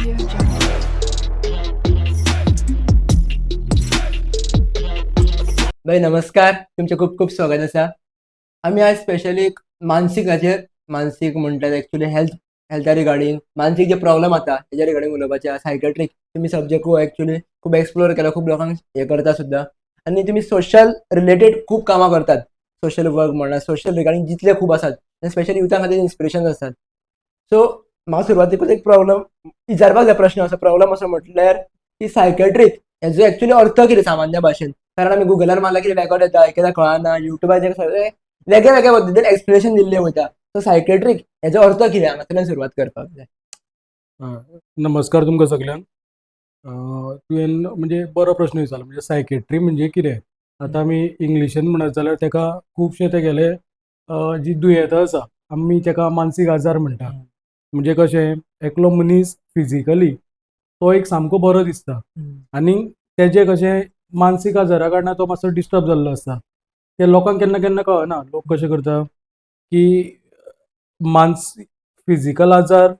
Audio Jungle. भाई नमस्कार, तुमचें खूब खूब स्वागत आसा. आमी आज स्पेशली मानसीकाचेर, मानसीक म्हणटात एक्चुली हेल्थ, हेल्था रिगार्डींग मानसीक जे प्रॉब्लम आता तेज्या रिगार्डींग उलोवपाचें आसा. सायकेट्रीक तुमी सब्जेक्ट खूब एक्चुली खूब एक्सप्लोर केला, खूब लोकांक हें करता सुद्दां आनी तुमी सोशल रिलेटेड खूब कामां करतात. सोशल वर्क म्हणा, सोशल रिगार्डींग जितले खूब आसात, स्पेशली युथा खातीर इन्स्पिरेशन आसात. सो म्हाका सुरवातेकूच एक प्रॉब्लम विचारपाक जाय, प्रश्न असो, प्रॉब्लम असो म्हटल्यार की सायकेट्रीक हेजो एक्चुली अर्थ कितें सामान्य भाशेन? कारण आमी गुगलार मारल्यार कितें वेगळोच येता, एकदां कळना. युट्यूबाचेर सगळें वेगळे वेगळे पद्दतीन एक्सप्लेनेशन दिल्लें वयता. सो सायकेट्रीक हेजो अर्थ कितें, हांगासरल्यान सुरवात करपाक जाय. नमस्कार तुमकां सगल्यांक. तुवें म्हणजे बरो प्रश्न विचारलो. म्हणजे सायकेट्री म्हणजे कितें? आतां आमी इंग्लिशीन म्हणत जाल्यार तेका खुबशे तेगेले जी दुयेंतां आसा, आमी तेका मानसीक आजार म्हणटा. म्हणजे कशें, एकलो मनीस फिजिकली तो एक सामको बरो दिसता आनी तेजें कशें मानसीक आजारा कारणान तो मातसो डिस्टर्ब जाल्लो आसता. ते लोकांक केन्ना केन्ना कळना. लोक कशें करता की मानसीक फिजिकल आजार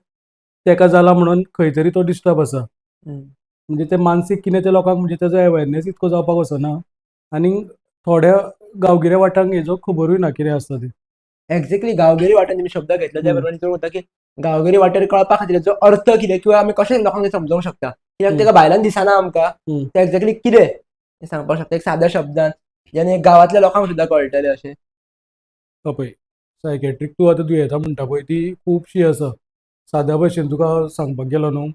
तेका जाला म्हणून खंय तरी तो डिस्टर्ब आसा. म्हणजे ते मानसीक कितें ते लोकांक म्हणजे तेजो अवेरनेस इतको जावपाक वचना आनी थोड्या गांवगिऱ्या वाठारांक हेजो खबरूय ना कितें आसता तें. एक्झॅक्टली, गांवगिरी वाठार तुमी शब्द घेतला त्या बरोबर विचारूंक वता की गांवगिरी वाठार कळपा खातीर हेजो अर्थ कितें किंवा आमी कशें लोकांक समजोवंक शकता? कित्याक तेका भायल्यान दिसना आमकां. तें एक्झॅक्टली कितें तें सांगपाक शकता एक साद्या शब्दान, जेणे गांवांतल्या लोकांक सुद्दां कळटलें अशें? पळय, सायकेट्रीक तूं आतां दुयेंतां म्हणटा पळय ती खुबशीं आसा. साद्या भाशेन तुका सांगपाक गेलो न्हू,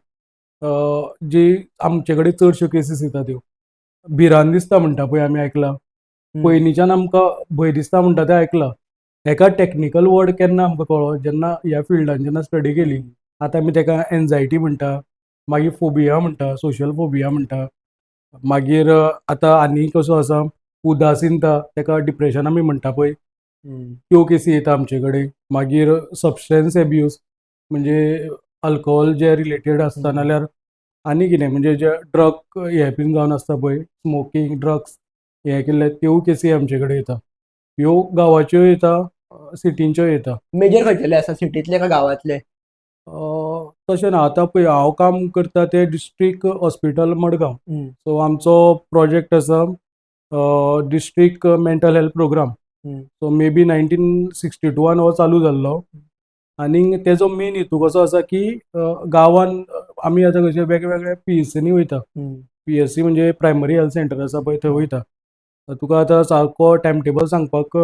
जी आमचे कडेन चडश्यो केसीस येता त्यो भिरांत दिसता म्हणटा पळय आमी आयकलां. पयलींच्यान आमकां भंय दिसता म्हणटा तें आयकलां. हेका टॅक्निकल वर्ड केन्ना आमकां कळ्ळो, जेन्ना ह्या फिल्डान जेन्ना स्टडी केली. आतां आमी तेका एन्जायटी म्हणटा, मागीर फोबिया म्हणटा, सोशल फोबिया म्हणटा. मागीर आतां आनी कसो आसा, उदासीनता, तेका डिप्रेशन आमी म्हणटा पळय, त्यो केसी येता आमचे कडेन. मागीर सबस्टन्स एब्यूज, म्हणजे अल्कोहोल जे रिलेटेड आसता, नाल्यार आनी कितें, म्हणजे जे ड्रग हे बीन जावन आसता पळय, स्मोकींग, ड्रग्स हे केल्ले, त्यो केसी आमचे कडेन येता. ह्यो गांवाच्यो येता, सिटींच्यो येता. मेजर खंयचेले आसा, सिटींतले काय गांवांतले? तशें ना. आतां पळय, हांव काम करता तें डिस्ट्रीक्ट हॉस्पिटल मडगांव. सो आमचो प्रोजेक्ट आसा district mental health programme. So may be 1962 हो चालू जाल्लो आनी तेजो मेन हेतू कसो आसा की गांवान आमी आतां कशे वेगवेगळे पीएचसीनी वयता. पीएचसी म्हणजे प्रायमरी हेल्थ सेंटर आसा पळय, थंय वयता. तुका आतां सारको टायम टेबल सांगपाक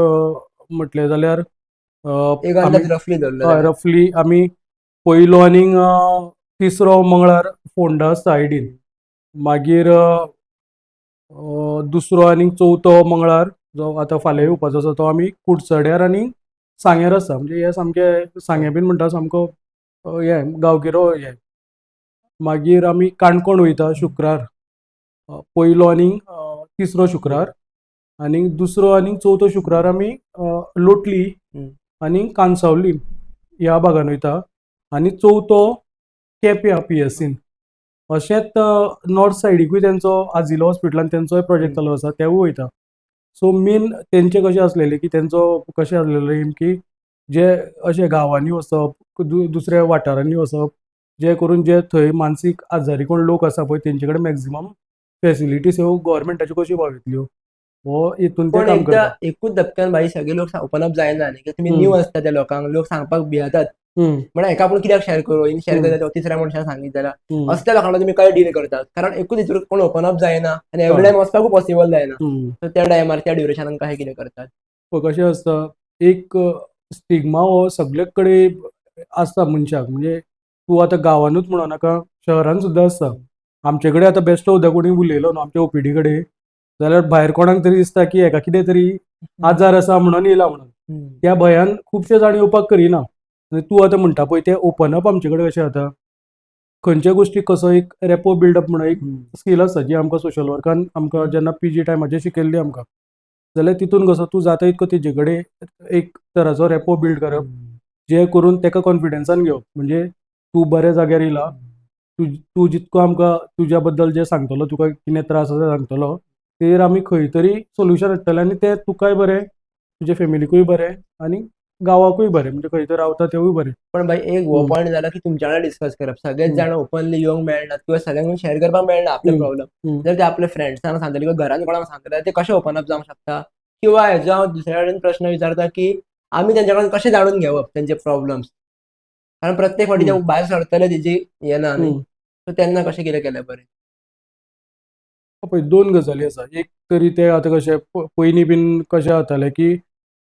म्हटलें जाल्यार एक अंदाज रफली धरलो हय, जाल्यार. रफली आमी पयलो आनीक तिसरो मंगळार फोंडा आसता आयडीन. मागीर दुसरो आनीक चवथो मंगळार, जो आतां फाल्यां येवपाचो आसा, तो आमी कुडचड्यार आनी सांग्यार आसता. म्हणजे हे सामके सांगें बीन म्हणटा, सामको हे गांवगिरो हे. मागीर आमी काणकोण वयता शुक्रार, पयलो आनी तिसरो शुक्रार, आनी दुसरो आनी चवथो शुक्रार आमी लोटली आनी कांसावली ह्या भागान वयता आनी चवथो केप्यां पीएचसीन. अशेंच नॉर्थ सायडीकूय तेंचो आजिलो हॉस्पिटलान तेंचोय प्रोजेक्ट चालू आसा, तेवूय वयता. सो मेन तेंचे कशें आसलेलें की तेंचो कशें आसलेलें एम की जे अशें गांवांनी वचप, दुसऱ्या वाठारांनी वचप, जे करून जे थंय मानसीक आजारी कोण लोक आसा पळय, तेंचे कडेन मॅक्झिमम फेसिलिटीज ह्यो गोवोरमेंटाच्यो कश्यो पावयतल्यो, हो हेतून ते पण काम एकदा करता. एकूच धपक्यान भाई सगळे लोक ओपन अप जायना न्ही, तुमी न्यू आसता, त्या लोकांक लोक सांगपाक भियेतात. म्हणल्यार हेका आपूण कित्याक शेअर करूं, हिणी शेअर करता, तिसऱ्या मनशान सांगीत जाल्यार. असल्या लोकांक तुमी काय डील करतात? कारण एकूच हितून कोण ओपन अप जायना आनी एवरी टायम वचपाकूय पॉसिबल जायना. सो त्या टायमार, त्या ड्युरेशनाक कशें कितें करतात? पळय, कशें आसता, एक स्टिग्मा हो सगळे कडेन आसता मनशाक. म्हणजे तूं आतां गांवानूच म्हणो नाका, शहरान सुद्दां आसता. आमचे कडेन आतां बेश्टो उदक कोणी उलयलो न्हू आमच्या ओपीडी कडेन जाल्यार भायर कोणाक तरी दिसता की हेका कितें तरी आजार आसा म्हणून येयला म्हणून. त्या भंयान खुबशे जाण येवपाक करिना. आनी तूं आतां म्हणटा पळय तें ओपन अप आमचे कडेन कशें जाता, खंयच्या गोश्टीक कसो एक रेपो बिल्डअप म्हणून एक स्कील आसता, जी आमकां सोशल वर्कान आमकां जेन्ना पीजी टायमाचेर शिकयल्ली आमकां. जाल्यार तितून कसो तूं जाता इतको तेजे कडेन एक तराचो रेपो बिल्ड करप, जे करून तेका कॉन्फिडन्सान घेवप. म्हणजे तूं बऱ्या जाग्यार येयला, तूं तूं जितको आमकां तुज्या बद्दल जें सांगतलो, तुका कितें त्रास आसा सांगतलो, तेजेर आमी खंय तरी सोल्युशन हाडटले आनी तें तुकाय बरें, तुजे फॅमिलीकूय बरें आनी गांवाकूय बरें, म्हणजे खंय तर रावता तेवूय बरें. पण भाई एक हो पॉयंट जाला की तुमच्या वांगडा डिस्कस करप, सगळेच जाण ओपनली येवंक मेळनात किंवा सगळ्यांक शेअर करपाक मेळना आपले प्रॉब्लम. जर ते आपल्या फ्रेंड्सांक सांगतले किंवा घरान कोणाक सांगतले, ते कशे ओपन अप जावंक शकता? किंवा हेजो हांव दुसऱ्या कडेन प्रश्न विचारता की आमी तेंच्या कडेन कशें जाणून घेवप तेंचे प्रॉब्लम्स, कारण प्रत्येक फावटी ते भायर सरतले तेजी हें ना न्ही, सो तेन्ना कशें कितें केलें बरें? पळय, दोन गजाली आसा. एक तरी ते आतां कशें पयलीं बीन कशें जातालें की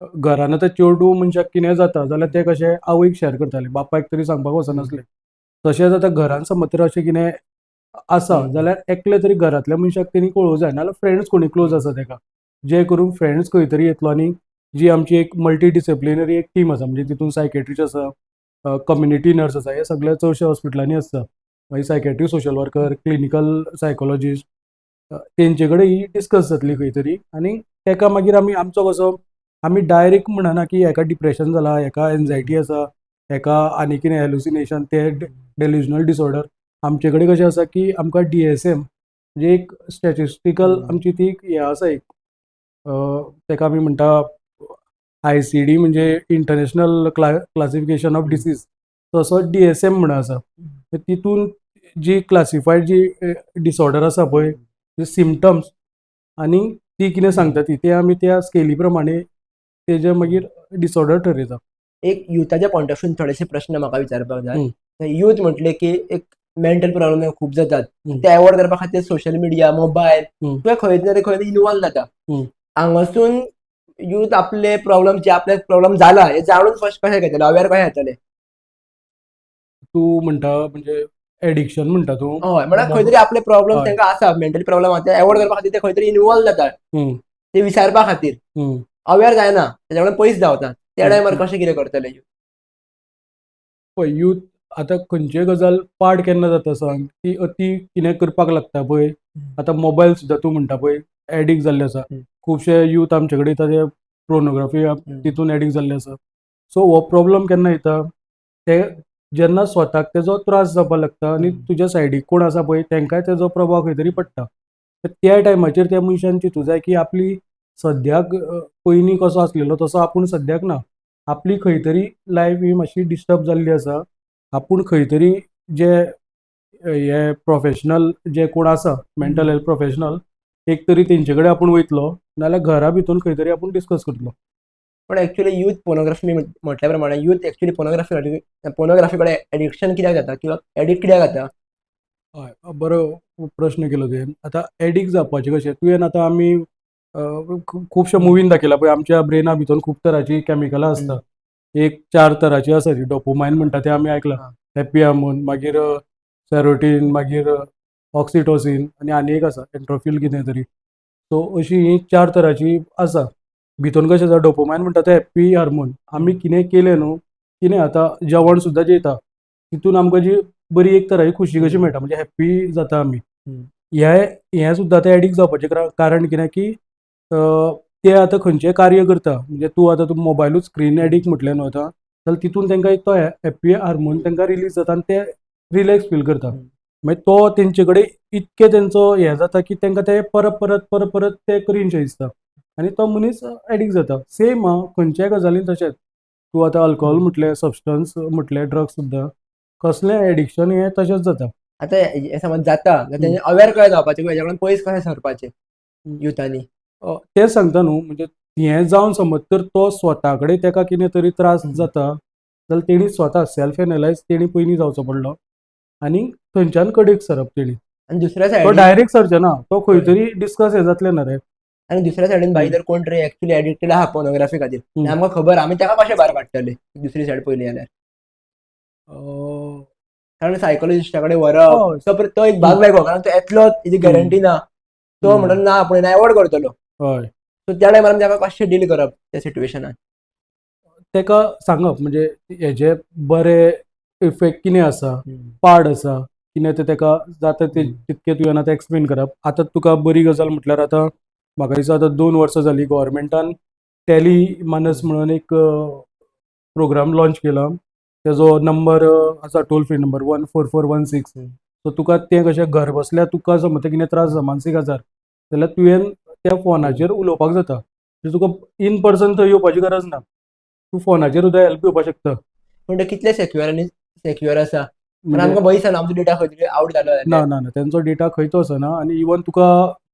घरान आतां चेडूं मनशाक कितें जाता जाल्यार ते कशें आवयक शेअर करताले, बापायक तरी सांगपाक वचनासले. तशेंच आतां घरान समज तर अशें कितें आसा जाल्यार एकले तरी घरांतल्या मनशाक तेणी कळोवंक जाय, नाजाल्यार फ्रेंड्स कोणी क्लोज आसा तेका, जे करून फ्रेंड्स खंय तरी येतलो. आनी जी आमची एक मल्टी डिसिप्लिनरी एक टीम आसा, म्हणजे तितून सायकेट्रिस्ट आसा, कम्युनिटी नर्स आसा, हे सगळे चडशे हॉस्पिटलांनी आसता. मागीर psychiatric social worker, clinical psychologist, तेंचे कडेन ही डिस्कस जातली खंय तरी. आनी तेका मागीर आमी आमचो कसो आमी डायरेक्ट म्हणना की हेका डिप्रेशन जाला, हेका एन्जायटी आसा, हेका आनी कितें हेलुसिनेशन, ते डेल्युजनल डिसऑर्डर. आमचे कडेन कशें आसा की आमकां डीएसएम म्हणजे एक स्टॅटिस्टिकल आमची ती एक हें आसा, एक तेका आमी म्हणटा आयसीडी, म्हणजे इंटरनॅशनल क्लासिफिकेशन ऑफ डिसीज, तसो डीएसएम म्हणून आसा. तितून जी क्लासिफायड जी डिसऑर्डर आसा पळय, सिमटम्स आनी ती कितें सांगता ती ते आमी त्या स्केली प्रमाणे तेजे मागीर डिसऑर्डर ठरयता. एक युथाच्या पॉयंट ऑफ व्यून थोडेशे प्रश्न म्हाका विचारपाक जाय. युथ म्हटले की एक मेंटल प्रॉब्लम खूब जातात, ते अवॉइड करपा खातीर सोशल मिडिया, मोबायल किंवा खंय ना खंय इनवॉल्व जाता. हांगासून युथ आपले प्रॉब्लम जे आपले प्रॉब्लम जाला हे जाणून फर्स्ट कशें घेतले, अवेर कशें जातले? तूं म्हणटा म्हणजे एडिक्शन म्हणटा तूं? हय, म्हळ्यार खंय तरी आपले प्रॉब्लम तांकां आसा, मेंटल प्रॉब्लम आसा, ते अवॉइड करपा खातीर ते खंय तरी इनवॉल्व जातात, ते विचारपा खातीर अवेर जायना, तेच्या कडेन पयस धांवतात. त्या टायमार कशें कितें करतले? पळय, यूथ आतां खंयचीय गजाल पाड केन्ना जाता सांग, ती अती कितें करपाक लागता पळय. आतां मोबायल सुद्दां तूं म्हणटा पळय एडिक्ट जाल्ले आसा, खुबशे यूथ आमचे कडेन येता ते पोर्नोग्राफी तितून एडिक्ट जाल्ले आसा. सो हो प्रॉब्लम केन्ना येता, ते जेन्ना स्वताक तेजो त्रास जावपाक लागता आनी तुज्या सायडीक कोण आसा पळय तेंकांय तेजो प्रभाव खंय तरी पडटा. त्या टायमाचेर त्या मनशान चिंतूं जाय की आपली सद्याक पयलीं कसो आसलेलो तसो आपूण सद्याक ना, आपली खंय तरी लायफ ही मातशी डिस्टर्ब जाल्ली आसा, आपूण खंय तरी जे हे प्रोफेशनल जे कोण आसा मेंटल हेल्थ प्रोफेशनल एक तरी तेंचे कडेन आपूण वयतलो, नाजाल्यार घरा भितून खंय तरी आपूण डिस्कस करतलो. पण एक्चुअली यूथ पोर्नोग्राफी म्हटल्या प्रमाणे यूथ एक्चुअली पोर्नोग्राफी कडेन एडिक्शन कित्याक जाता किंवा एडिक्ट कित्याक जाता? हय, बरो प्रश्न केलो तुवें. आतां एडिक्ट जावपाचें कशें, तुवें आतां आमी खुबश्या मुवीन दाखयला पळय, आमच्या ब्रेना भितर खूब तरांची कॅमिकलां आसता. एक चार तरांची आसा ती, डोपोमायन म्हणटा तें आमी आयकलां, हॅप्पी हार्मोन, मागीर सेरोटीन, मागीर ऑक्सिटोसीन आनी आनी एक आसा एंट्रोफील कितें तरी. सो अशी ही चार तरांची आसा. भितून कशें आसा, डोपोमायन म्हणटा तें हॅप्पी हार्मोन. आमी कितें केलें न्हू, कितें आतां जेवण सुद्दां जेयता, तितून आमकां जी बरी एक तराची खुशी कशी मेळटा, म्हणजे हॅप्पी जाता आमी. हें सुद्दां तें एडिक्ट जावपाचें कारण कितें की ते आतां खंयचें कार्य करता, म्हणजे तूं आतां तूं मोबायलूच स्क्रीन एडिक्ट म्हटलें न्हू आतां, जाल्यार तितून तांकां एक तो हॅप्पी हार्मोन तांकां रिलीज जाता आनी ते रिलॅक्स फील करता. मागीर तो तेंचे कडेन इतकें तेंचो हें जाता की तांकां ते परत परत परत परत ते करीनशें दिसता आनी तो मनीस एडिक्ट जाता. सेम आहा खंयच्याय गजालीन तशेंच, तूं आतां अल्कोहोल म्हटलें, सबस्टन्स म्हटलें, ड्रग्स सुद्दां, कसलें एडिक्शन हें तशेंच जाता. आतां हें समज जाता जाल्यार तेंचे अवेर कशें जावपाचें किंवा हेच्या कडल्यान पयस कशें सरपाचें युथांनी? तें सांगता न्हू, म्हणजे हें जावन समज तर तो स्वता कडेन तेका कितें तरी त्रास जाता जाल्यार तेणी स्वता सेल्फ एनलायज तेणी पयलीं जावचो पडलो आनी थंयच्यान कडेक सरप तेणी. आनी दुसऱ्या तो सायडीन डायरेक्ट सरचें ना, तो खंय तरी डिस्कस हें जातलें ना रे. आनी दुसऱ्या सायडीन भाई जर कोण तरी एक्चुअली एडिक्टेड आहा पोर्नोग्राफी खातीर, आमकां खबर आमी ताका कशें भायर काडटले दुसरी सायड पयली जाल्यार? कारण सायकोलॉजिस्टा कडेन व्हरप तो एक भाग वेगळो, कारण तो येतलो हेजी गॅरंटी ना, तो म्हणून ना आपूण एवॉयड करतलो. सो त्या टायमार आमी ताका कशें डील करप त्या सिट्युएशनान? ताका सांगप म्हणजे हेजे बरे इफेक्ट कितें आसा, पाड आसा कितें तें ताका जाता ते तितकें तुवें आतां एक्सप्लेन करप. आतां तुका बरी गजाल म्हटल्यार आतां म्हाका दिसता आतां 2 वर्सां जालीं गव्हर्मेंटान टॅली मानस म्हणून एक प्रोग्राम लॉंच केला. तेजो नंबर आसा टोल फ्री नंबर 14416. सो तुका तें कशें घर बसल्यार तुका समज कितें त्रास जाता मानसीक आजार जाल्यार तुवें त्या फोनाचेर उलोवपाक जाता, तुका इन पर्सन थंय येवपाची गरज ना. तूं फोनाचेर सुद्दां हेल्प घेवपाक शकता. पण ते कितले सेक्युअर आनी सेक्युअर आसा, पण म्हणजे आमकां भंय दिसना आमचो डेटा खंय तरी आवट जालो ना जाल्यार? ना ना, तेंचो डेटा खंयच वचना आनी इवन तुका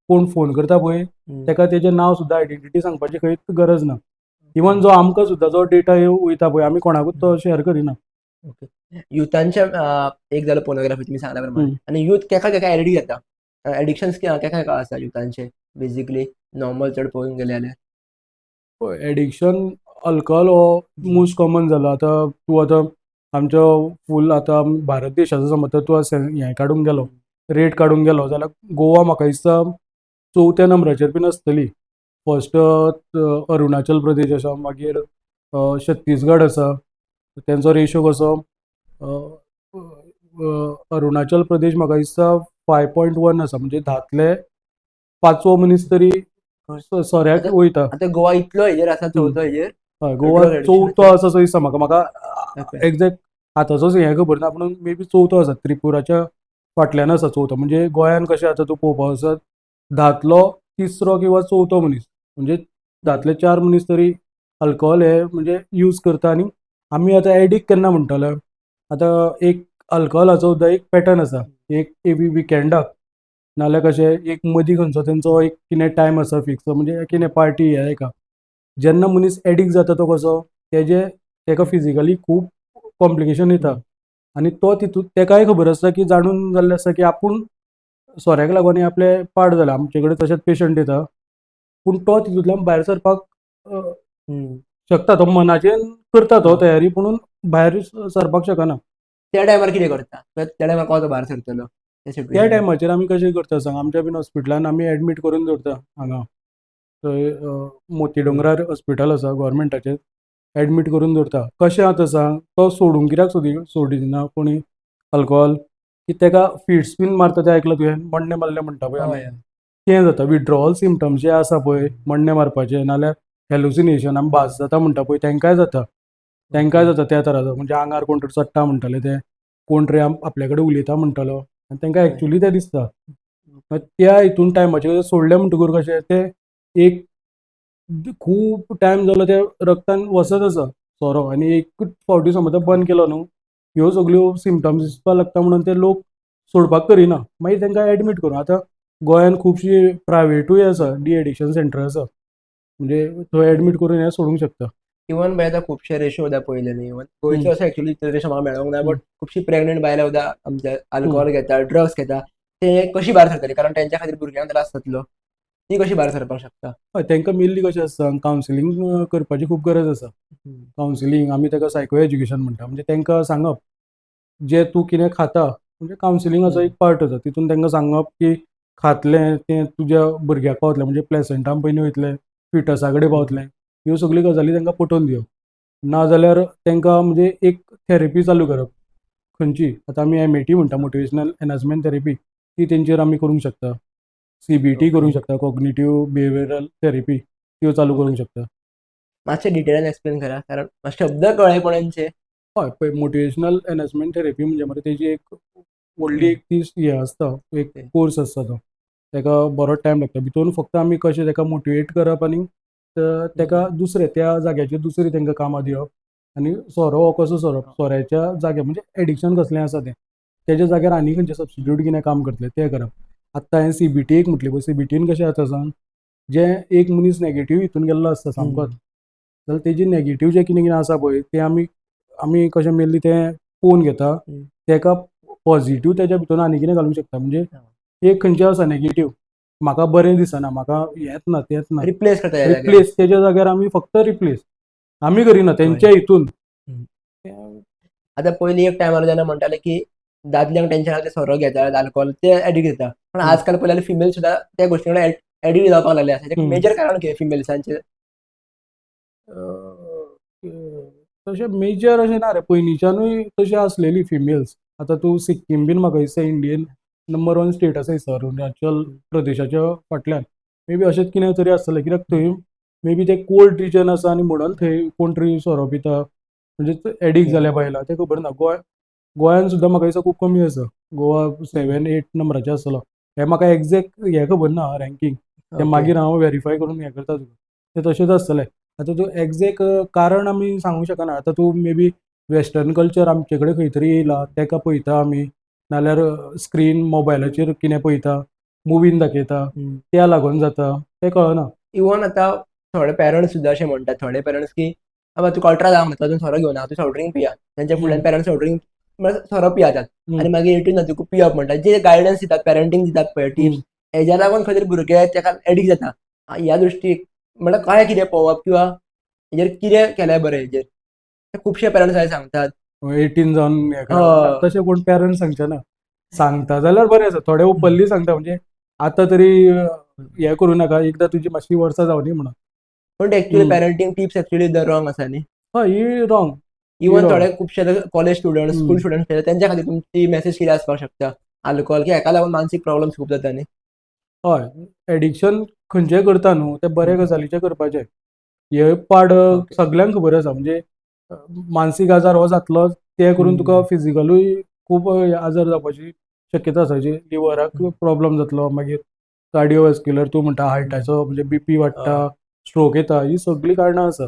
कोण फोन करता पळय तेका तेजें नांव सुद्दां, आयडेंटिटी सांगपाची खंयच गरज ना. इवन जो आमकां सुद्दां जो डेटा वयता पळय, आमी कोणाकूच तो शेअर करिना. युथांच्या एक जालो पोर्नोग्राफी तुमी सांगल्या प्रमाणे, आनी युथ केका केका एडिक्ट जाता, एडिक्शन्स केका केका आसा युथांचे बेजिकली नॉर्मल चड पळोवंक गेले जाल्यार? पळय, एडिक्शन अल्कोहोल हो मोस्ट कॉमन जाला. आतां तूं आतां आमचो फूल आतां भारत देशाचो समज तर तूं हें काडूंक गेलो, रेट काडूंक गेलो जाल्यार गोवा म्हाका दिसता चवथ्या नंबराचेर बीन आसतली. फर्स्ट अरुणाचल प्रदेश आसा, मागीर छत्तीसगड आसा. तेंचो रेशो कसो, अरुणाचल प्रदेश म्हाका दिसता 5.1 आसा, म्हणजे धांतले पांचवो मनीस तरी सोऱ्याक वयता. आतां गोवा इतलो हेजेर आसा, चवथो हेजेर? हय, गोवा Drug addiction. चवथो आसा सो दिसता म्हाका. म्हाका एग्जॅक्ट आतांचोच हें खबर ना, पूण मे बी चवथो आसा, त्रिपुराच्या फाटल्यान आसा चवथो. म्हणजे गोंयान कशें आतां तूं पळोवपाक वचत, धांतलो तिसरो किंवा चवथो मनीस, म्हणजे धांतले चार मनीस तरी अल्कोहोल हे म्हणजे यूज करता. आनी आमी आतां एडिक्ट केन्ना म्हणटले, आतां एक अल्कोहोलाचो सुद्दां एक पॅटर्न आसा, एक एवरी विकेंडाक नाल्यार कशें एक मदीं खंयचो तेंचो एक कितें टायम आसा फिक्स, म्हणजे कितें पार्टी हे एका. जेन्ना मनीस एडिक्ट जाता तो कसो तेजे तेका फिजिकली खूब कॉम्प्लिकेशन येता आनी तो तितून तेकाय खबर आसता की जाणून जाल्लें आसता की आपूण सोऱ्याक लागून हें आपलें पाड जालां. आमचे कडेन तशेंच पेशंट येता, पूण तो तितूंतल्यान भायर सरपाक शकता, तो मनाचेर करता तो तयारी, पुणून भायर सरपाक शकना. त्या टायमार कितें करता? त्या टायमार कसो भायर सरतलो त्या त्या सिट्युएशनान? टायमाचेर आमी कशें करता सांग, आमच्या बीन हॉस्पिटलान आमी एडमीट करून दवरता हांगा थंय मोती दोंगरार हॉस्पिटल आसा गोवोरमेंटाचें, एडमीट करून दवरता. कशें आतां सांग, तो सोडूंक कित्याक सोडिना कोणी अल्कोहोल, की तेका फिट्स बीन मारता तें आयकलां तुवें? मण्णे मारले म्हणटा पळय आमी, तें जाता. विथड्रॉवल सिमटम्स जे आसा पळय, मण्णे मारपाचे नाल्यार हेलुसिनेशन, आमी भास जाता म्हणटा पळय, तेंकांय जाता, तेंकांय जाता त्या तराचो. म्हणजे आंगार कोण तरी चडटा म्हणटाले ते, कोण तरी आपल्या कडेन उलयता म्हणटालो आनी तेंकां एक्चुली तें दिसता. मागीर त्या हितून टायमाचेर सोडलें म्हणटकूर कशें तें एक खूब टायम जालो ते रगतान वचत आसा सोरो, आनी एकूच फावटी समज बंद केलो न्हू, ह्यो सगल्यो सिमटम्स दिसपाक लागता, म्हणून ते लोक सोडपाक करिना, मागीर तेंकां एडमीट करून. आतां गोंयान खुबशीं प्रायवेटूय आसा, डी एडिक्शन सेंटर आसा, म्हणजे थंय एडमीट करून हें सोडूंक शकता. इवन पळय आतां खुबशे रेशो सुद्दां पळयले न्ही, इवन गोंयचो असो एक्चुअली रेशो म्हाका मेळोंक ना, बट खुबशी प्रेग्नंट बायलां सुद्दां आमच्या अल्कोहोल घेता, ड्रग्स घेता, ते कशी भायर सरतली? कारण तेंच्या खातीर भुरग्यांक त्रास जातलो, ती कशी भायर सरपाक शकता? हय, तांकां मेनली कशें आसता, कावन्सिलींग करपाची खूब गरज आसा. कावन्सिलींग आमी ताका सायको एज्युकेशन म्हणटा, म्हणजे तांकां सांगप जें तूं कितें खाता, म्हणजे कावन्सिलिंगाचो एक पार्ट आसा तितून तांकां सांगप की खातलें तें तुज्या भुरग्याक पावतलें, म्हणजे प्लेसंटान पयलीं वयतलें, फिटसा कडेन पावतलें, ह्यो सगल्यो गजाली तांकां पटोवन दिवप. ना जाल्यार तांकां म्हणजे एक थेरपी चालू करप खंयची, आतां आमी एमएटी म्हणटा, मोटिवेशनल एनहान्समेंट थेरपी, ती तेंचेर आमी करूंक शकता. सीबीटी करूंक शकता, कॉग्निटीव बिहेवियरल थेरपी, त्यो चालू करूंक शकता. मातशें डिटेलान एक्सप्लेन करा, कारण शब्द कळ्ळे पण हेंचे. हय, पळय, मोटिवेशनल एनहान्समेंट थेरपी म्हणजे मरे तेजी एक व्हडली एक ती हें आसता, एक कोर्स आसता तो, ताका बरो टायम लागता. भितून फक्त आमी कशें ताका मोटिवेट करप आनी ताका दुसरें त्या जाग्याचेर दुसरीं तांकां कामां दिवप, आनी सोरो हो कसो सोरप, सोऱ्याच्या जाग्यार म्हणजे एडिक्शन कसलें आसा तें, तेज्या जाग्यार आनी खंयचें सबस्टिट्यूट कितें काम करतलें तें करप. आत्तां हांवें सीबीटी एक म्हटली पळय, सीबीटीन कशें जाता सांग, जें एक मनीस नेगेटीव हितून गेल्लो आसता सामकोच, जाल्यार तेजी नेगेटीव जें कितें कितें आसा पळय तें आमी आमी कशें मेनली तें पळोवन घेता, तेका पॉझिटीव तेज्या भितून आनी कितें घालूंक शकता. म्हणजे एक खंयचें आसा नेगेटीव, म्हाका बरें दिसना, म्हाका हेंच ना तेंच ना, रिप्लेस करता ह्या जाग्यार. रिप्लेस तेज्या जाग्यार आमी फक्त रिप्लेस आमी करिना तेंच्या हितून. आतां पयलीं एक टायमार जेन्ना म्हणटाले की दादल्यांक टेंशन आसता ते सोरो घेतात, अल्कोहोल, ते एडिक्ट जाता, पण आजकाल पळयल्यार फिमेल सुद्दां त्या गोश्टी कडेन एडिक्ट जावपाक लागले आसा. मेजर कारण कितें फिमेल्सांचें? तशें मेजर अशें ना रे, पयलींच्यानूय तशें आसलेली फिमेल्स. आतां तूं सिक्कीम बीन म्हाका दिसता इंडियन नंबर 1 स्टेट आसा दिसता, अरुणाचल प्रदेशाच्या फाटल्यान मे बी अशेंच कितें तरी आसतलें, कित्याक थंय मे बी तें कोल्ड रिजन आसा आनी म्हणून थंय कोण तरी सोरो पिता, म्हणजे एडिक्ट जाल्या बायलां, तें खबर ना. गोंयान सुद्दां म्हाका दिसता खूब कमी आसा, गोवा 7-8 नंबराचेर आसतलो, हें म्हाका एग्जॅक्ट हें खबर ना रँकींग, तें मागीर हांव वेरीफाय करून हें करता तुका, तें तशेंच आसतलें. आतां तूं एग्जॅक्ट कारण आमी सांगूंक शकना. आतां तूं मे बी वेस्टर्न कल्चर आमचे कडेन खंय तरी येयला, तेका पळयता आमी, नाल्यार स्क्रीन मोबायलाचेर कितें पळयता, मुवीन दाखयता, त्या लागून जाता तें कळना. इवन आतां थोडे पेरंट्स सुद्दां अशें म्हणटात, थोडे पेरंट्स की बाबा तुका 18 जावंक ना, तूं अजून सोरो घेवना, तूं सॉफ्ट ड्रिंक पिया. तेंच्या फुडल्यान पेरंट्स सॉफ्ट ड्रिंक म्हळ्यार सोरो पियातात आनी मागीर 18 जातकूच पियप म्हणटात. जे गायडन्स दितात, पेरंटींग दितात पळय टिप्स, हेज्या लागून खंय तरी भुरगे तेका एडिक्ट जाता. ह्या दृश्टीक म्हळ्यार कशें कितें पळोवप किंवा हेजेर कितें केल्यार बरें, हेजेर खुबशे पेरंट्स अशें सांगतात. 18 जावन हें करप. तशें कोण पेरंट्स सांगचे ना. सांगता जाल्यार बरें आसा, थोडे ओपनली सांगता, म्हणजे आतां तरी हें करूं नाका, एकदां तुजी मातशी वर्सां जावनी म्हणून. पूण actually parenting tips actually the wrong आसा न्ही? हय, ही रॉंग. इवन थोडे खुबशे कॉलेज स्टुडंट, स्कूल स्टुडंट, तेंच्या खातीर तुमची मॅसेज कितें आसपाक शकता? अल्कोहोल की हेका लागून मानसीक प्रॉब्लम्स खूब जाता न्ही? हय, एडिक्शन खंयचें करता न्हू तें बरे गजालीचें करपाचें. हे पाड सगल्यांक खबर आसा, म्हणजे मानसीक आजार हो जातलो, ते करून तुका फिजिकलूय खूब आजार जावपाची शक्यता आसा. जी लिवराक प्रॉब्लम जातलो, मागीर कार्डियोवॅस्क्युलर तूं म्हणटा, हार्टाचो म्हणजे बीपी वाडटा, स्ट्रोक येता, ही सगळीं कारणां आसा.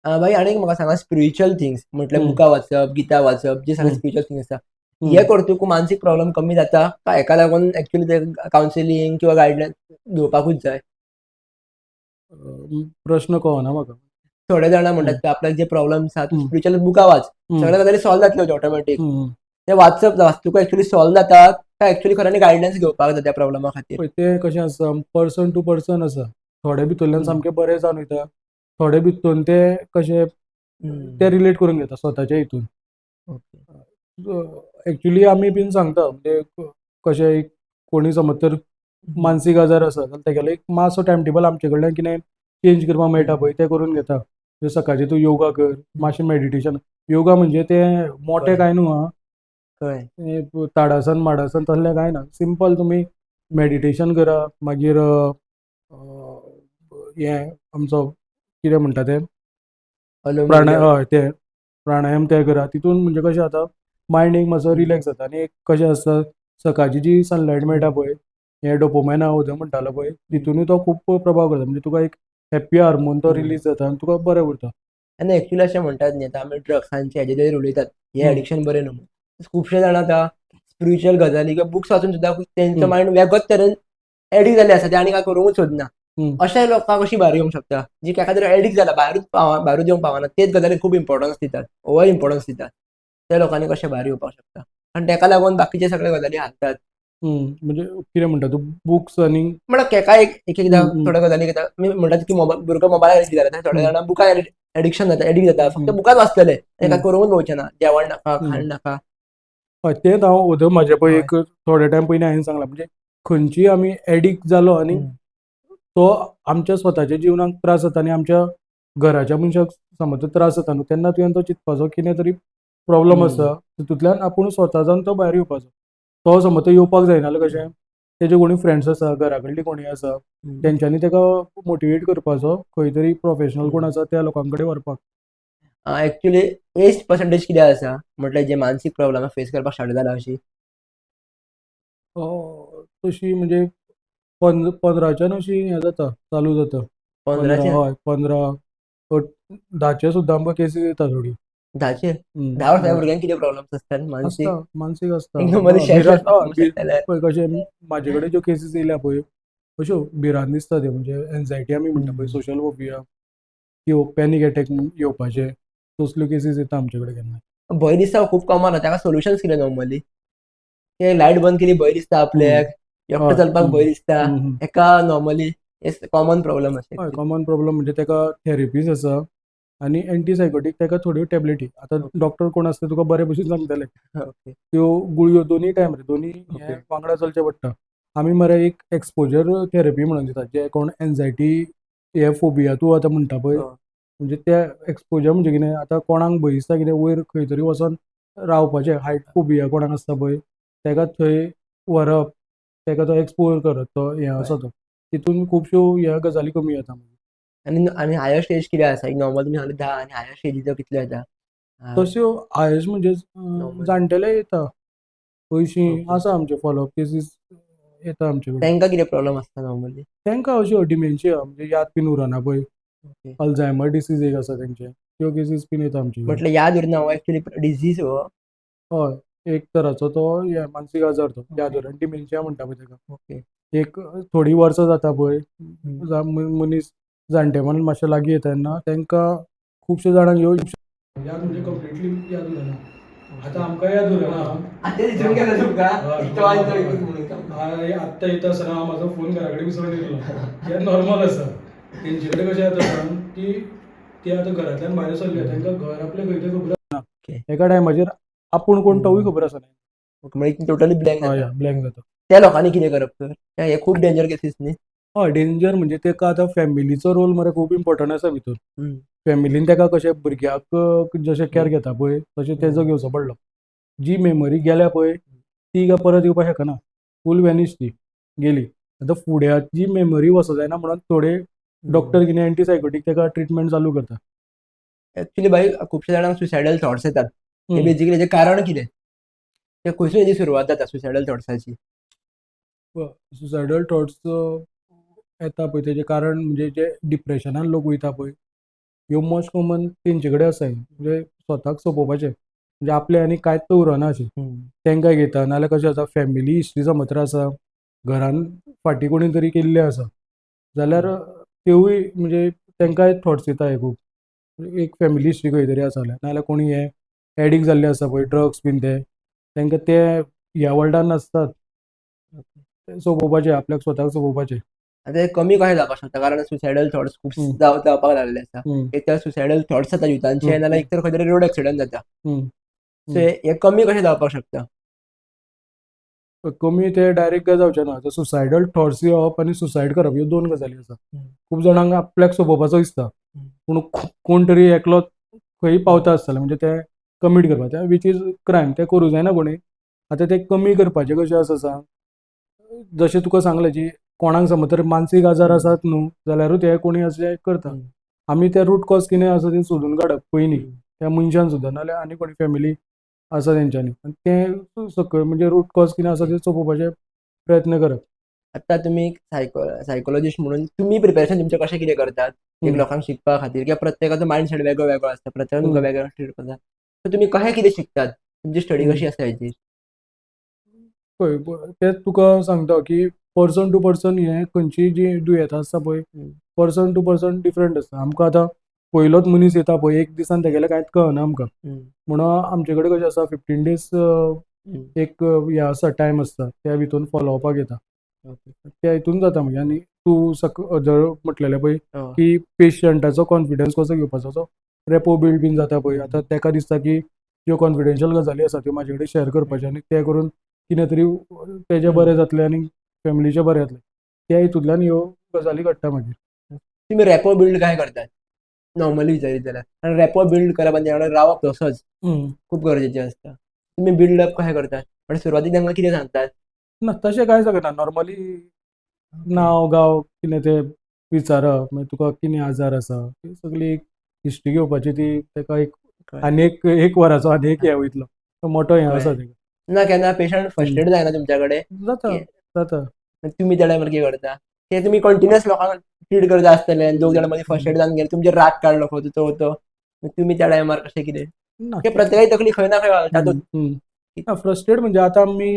भाई आनी म्हाका सांगा, स्पिरिच्युअल थिंग्स म्हटल्यार बुकां वाचप, गीता वाचप, जे सगळे स्पिरिच्युअल थिंग्स आसा, हे करतकूच मानसीक प्रॉब्लम कमी जाता काय हेका लागून एक्चुअली ते कावन्सिलींग किंवा गायडन्स घेवपाकूच जाय? प्रश्न कळना म्हाका. थोडे जाणां म्हणटात की आपल्याक जे प्रॉब्लम्स आसा, तूं स्पिरिच्युअल बुकां वाच, सगळे गजाली सॉल्व जातल्यो ऑटोमॅटीक. ते वाचप वाचतकूच एक्चुअली सॉल्व जाता काय एक्चुअली खऱ्यांनी गायडन्स घेवपाक जाय त्या प्रॉब्लमा खातीर? पळय, तें कशें आसता, पर्सन टू पर्सन आसा. थोडे भितरल्यान सामकें बरें जावन वयता, थोडे भितून ते कशे ते रिलेट करून घेता स्वताच्या हितून. एक्चुली आमी बीन सांगता, म्हणजे कशें एक कोणी समज तर मानसीक आजार आसा जाल्यार तेगेलो एक मातसो टायम टेबल आमचे कडल्यान कितें चेंज करपाक मेळटा पळय, तें करून घेता. म्हणजे सकाळचें तूं योगा कर, मातशें मेडिटेशन. योगा म्हणजे तें मोटें कांय न्हू आं, तें ताडासन माडासन तसलें कांय ना. सिंपल तुमी मेडिटेशन करा, मागीर हें आमचो कितें म्हणटा तें, हय, तें प्राणायाम तें करा. तितून म्हणजे कशें जाता, मायंड एक मातसो रिलॅक्स जाता. आनी एक कशें आसता, सकाळची जी सनलायट मेळटा पळय, हें डोपोमायन हांव म्हणटालो पळय, तितूनय तो खूब प्रभाव करता. म्हणजे तुका एक हॅप्पी हार्मोन तो रिलीज जाता आनी तुका बरें उरता. आनी एक्चुअली अशें म्हणटात न्ही, आतां आमी ड्रग्सांचे हेजे जरी उलयतात, हें एडिक्शन बरें न्हू. खुबशे जाण आतां स्पिरिच्युअल गजाली किंवा बुक्स वाचून सुद्दां तेंचो मायंड वेगळोच तरेन एडिक्ट जाल्ले आसा, ते आनी काय करूंकूच सोदना. अशा लोकांक कशी भायर येवंक शकता, जी एका तरी एडिक्ट जाला, भायरूच येवंक पावना, तेच गजालीक खूब इम्पॉर्टन्स दितात, ओवर इम्पॉर्टन्स दितात, त्या लोकांनी कशें भायर येवपाक शकता? आनी तेका लागून बाकीचे सगळे गजाली हालतात. म्हणजे कितें म्हणटा तूं, बुक्स आनी म्हळ्यार केका एक एकदां थोड्यो गजाली घेता म्हणटात की भुरगो मोबायलार एडिक्ट जाला, थोड्या जाणां बुकां एडिक्शन जाता, एडिक्ट जाता, फक्त बुकांच वाचतले, तेका करूंकूच पळोवचें ना, जेवण नाका, खाण नाका. हय, तेंच हांव ओदो म्हाजे पळय एक थोडे टायम पयलीं हांवें सांगलां, म्हणजे खंयची आमी एडिक्ट जालो आनी तो आमच्या स्वताच्या जिवनाक त्रास जाता आनी आमच्या घराच्या मनशाक समज त्रास जाता न्हू, तेन्ना तुवें तो चिंतपाचो कितें तरी प्रॉब्लम आसा, तितूंतल्यान आपूण स्वता जावन तो भायर येवपाचो. तो समज तो येवपाक जायना जाल्यार कशें, तेजे कोणी फ्रेंड्स आसा, घरा कडली कोणी आसा, तेंच्यांनी तेका मोटिवेट करपाचो, खंय तरी प्रोफेशनल कोण आसा त्या लोकां कडेन व्हरपाक. एक्चुअली एज पर्संटेज कितें आसा, म्हटल्यार जे मानसीक प्रॉब्लमा फेस करपाक स्टार्ट जाला अशी? तशी म्हणजे 15च्यान अशी हें जाता, चालू जाता. 15? हय, 15, 10चे सुद्दां आमकां केसीस येता थोडी. 10चेर? 10 वर्सां भुरग्यांक कितें प्रॉब्लम्स आसतात मानसीक? आसता, मानसीक आसता. पळय कशें म्हाजे कडेन ज्यो केसीस येयल्या पळय, अश्यो भिरांत दिसता त्यो, म्हणजे एन्जायटी आमी म्हणटा पळय, सोशल फोबिया, त्यो पॅनीक एटॅक येवपाचे, तसल्यो केसीस येता आमचे कडेन केन्ना. भंय दिसता खूब कॉमन आसा, ताका सोल्युशन्स कितें नॉर्मली? लायट बंद केली भंय दिसता आपल्याक, एकटो चलपाक भंय दिसता, एका नॉर्मली कॉमन प्रॉब्लम आसा. हय, कॉमन प्रॉब्लम म्हणजे तेका थेरपीज आसा आनी एंटीसायकोटीक तेका थोड्यो टॅबलेटी. आतां डॉक्टर कोण आसता तुका बरे भशेन सांगतले. त्यो गुळयो दोनूय टायम रे, दोनूय हे वांगडा चलचें पडटा. आमी मरे एक एक्सपोजर थेरपी म्हणून दितात, जे कोण एन्जायटी हे फोबिया तूं आतां म्हणटा पळय, म्हणजे ते एक्सपोजर म्हणजे कितें, आतां कोणाक भंय दिसता कितें वयर खंय तरी वचोन रावपाचें, हायट फोबिया कोणाक आसता पळय, तेका थंय व्हरप, तेका तो एक्सपोज करप, तो हें आसा तो, तितून खुबश्यो ह्या गजाली कमी जाता. आनी आनी हायस्ट एज कितें आसा? नॉर्मल तुमी सांगले 10, आनी हायस्ट एजीचो कितलो येता? तश्यो हायस्ट म्हणजे जाणटेले येता, 80 आसा आमचे फॉलोअप केसीस येता आमचे कडेन. तांकां कितें प्रॉब्लम आसता नॉर्मली? तांकां अश्यो डिमेन्शिया, म्हणजे याद बीन उरना पळय, अल्झायमर डिसीज एक आसा तेंचे, त्यो केसीस बीन येता आमचे कडेन. म्हटल्यार याद उरना हो एक्चुअली डिजीज हो? हय, एक तराचो तो हे मानसीक आजार तो, याद उरना, डिमेन्शिया म्हणटा पळय तेका. एक थोडीं वर्सां जाता पळय, मनीस जाणटेपणान मातशें लागीं येता तेन्ना तेंकां खुबशे जाणांक ह्यो याद म्हणजे कंप्लिटली याद उरना. आतां आमकां याद उरना. आतां विसरून गेलो तुमकां. इतलो आत्तां येता आसतना हांव म्हाजो फोन घरा कडेन विसरून येयल्लो, हें नॉर्मल आसा. तेंचे कडेन कशें जाता सांग की ते आतां घरांतल्यान भायर सरले, तांकां घर आपलें खंय तें खबर आसना. एका टायमाचेर आपूण कोण तोवूय खबर आसना. म्हणजे टोटली ब्लँक. हय, ब्लँक जाता. त्या लोकांनी कितें करप तर? हे खूब डेंजर केसीस न्ही? हय, डेंजर म्हणजे तेका आतां फॅमिलीचो रोल मरे खूब इम्पोर्टंट आसा भितर. फॅमिलीन तेका कशें भुरग्याक जशें कॅर घेता पळय तशें तेजो घेवचो पडलो. जी मेमरी गेल्या पळय ती काय परत येवपाक शकना, फूल वेनिश ती गेली. आतां फुड्याक जी मेमरी वचो जायना म्हणून थोडे डॉक्टर कितें एंटीसायकोटीक तेका ट्रिटमेंट चालू करता. एक्चुअली भाई, खुबश्या जाणांक सुसायडल थॉट्स येतात. ते बेजिकली हेजें कारण कितें? ते खंयसून हेजी सुरवात जाता सुसायडल थॉट्साची? सुसायडल थॉट्स येता पळय तेजें कारण म्हणजे जे डिप्रेशनान लोक वयता पळय, ह्यो मोस्ट कॉमन तेंचे कडेन आसा, म्हणजे स्वताक सोंपोवपाचें, म्हणजे आपलें आनी कांयच उरना अशें तेंकां घेता. नाल्यार कशें आसा, फॅमिली हिस्ट्री समज तर आसा, घरान फाटीं कोणी तरी केल्लें आसा जाल्यार त्योवूय म्हणजे तेंकांय थॉट्स येता. हे खूब एक फॅमिली हिस्ट्री खंय तरी आसा जाल्यार, नाल्यार कोणी हे एडिक्ट जाल्ले आसा पळय ड्रग्स बीन, ते तेंकां ते ह्या वर्ल्डान नासतात, ते सोंपोवपाचें आपल्याक स्वताक सोंपोवपाचें. आतां हे कमी कशें जावपाक शकता? कारण सुसायडल थॉट्स खूब जावपाक लागले आसा. एक तर सुसायडल थॉट्स जाता युथांचे, नाल्यार एक तर खंय तरी रोड एक्सिडंट जाता. सो हे कमी कशें जावपाक शकता? कमी ते डायरेक्ट काय जावचें ना. आतां सुसायडल थॉट्स येवप आनी सुसायड करप ह्यो दोन गजाली आसा. खूब जाणांक आपल्याक सोंपोवपाचो दिसता, पूण कोण तरी एकलो खंय पावता आसतलें म्हणजे ते कमीट करपाक, ते which is crime, तें करूं जायना कोणी. आतां तें कमी करपाचें कशें आसा सांग, जशें तुका सांगलें जी कोणाक समज तर मानसीक आजार आसात न्हू जाल्यारूच हे कोणी अशें करता. आमी ते रूट कॉज कितें आसा तें सोदून काडप पयलीं त्या मनशान सुद्दां, नाल्यार आनी कोणी फॅमिली आसा तेंच्यांनी, आनी तें सकयल म्हणजे रूट कॉज कितें आसा तें सोंपोवपाचे प्रयत्न करप. आतां तुमी सायकोलॉजिस्ट म्हणून तुमी प्रिपेरेशन तुमचें कशें कितें करतात एक लोकांक शिकपा खातीर? कित्याक प्रत्येकाचो मायंडसेट वेगळो वेगळो आसता, प्रत्येकान तुमकां वेगळो ट्रीट करता. सो तुमी कशें कितें शिकतात? तुमची स्टडी कशी आसता हेची? पळय, तें तुका सांगता की पर्सन टू पर्सन हें खंयची जी दुयेंतां आसता पळय, पर्सन टू पर्सन डिफरंट आसता. आमकां आतां पयलोच मनीस येता पळय, एक दिसान तेगेलें कांयच कळना आमकां. म्हणून आमचे कडेन कशें आसा, 15 डेज एक हें आसा, टायम आसता, त्या भितून फॉलोअपाक येता, त्या हितून जाता मागीर. आनी तूं जर म्हटलेलें पळय की पेशंटाचो कॉन्फिडन्स कसो घेवपाचो, तो रेपो बिल्ड बीन जाता पळय. आतां तेका दिसता की ज्यो कॉन्फिडेन्शियल गजाली आसा त्यो म्हाजे कडेन शेअर करपाच्यो आनी तें करून कितें तरी तेजें बरें जातलें आनी फॅमिलीचें बरें जातलें, त्या हितूंतल्यान ह्यो गजाली घडटा मागीर. तुमी रेपो बिल्ड काय करतात नॉर्मली विचारीत जाल्यार? कारण रेपो बिल्ड करप आनी तेंच्या वांगडा रावप तसोच खूब गरजेचें आसता. तुमी बिल्ड अप कशें करतात? पण सुरवातीक तांकां कितें सांगतात? ना, तशें कांय सांगना. नॉर्मली नांव गांव कितें तें विचारप, मागीर तुका कितें आजार आसा ती सगळी एक हिस्ट्री घेवपाची, ती तेका एक आनी एक एक वराचो आनी एक हें वयतलो, तो मोटो हें आसा तेका. ना केन्ना पेशंट फ्रस्ट्रेट जायना तुमच्या कडेन? जाता, जाता. तुमी त्या टायमार कितें करता? ते तुमी कंटिन्युअस लोकांक ट्रीट करता आसतले, दोग जाण मदीं फ्रस्ट्रेट जावन गेले, तुमचेर राग काडलो खंय तो तो, तुमी त्या टायमार कशें कितें? ना, ते प्रत्येकाची तकली खंय ना खंय घालता. ना, फ्रस्ट्रेट म्हणजे आतां आमी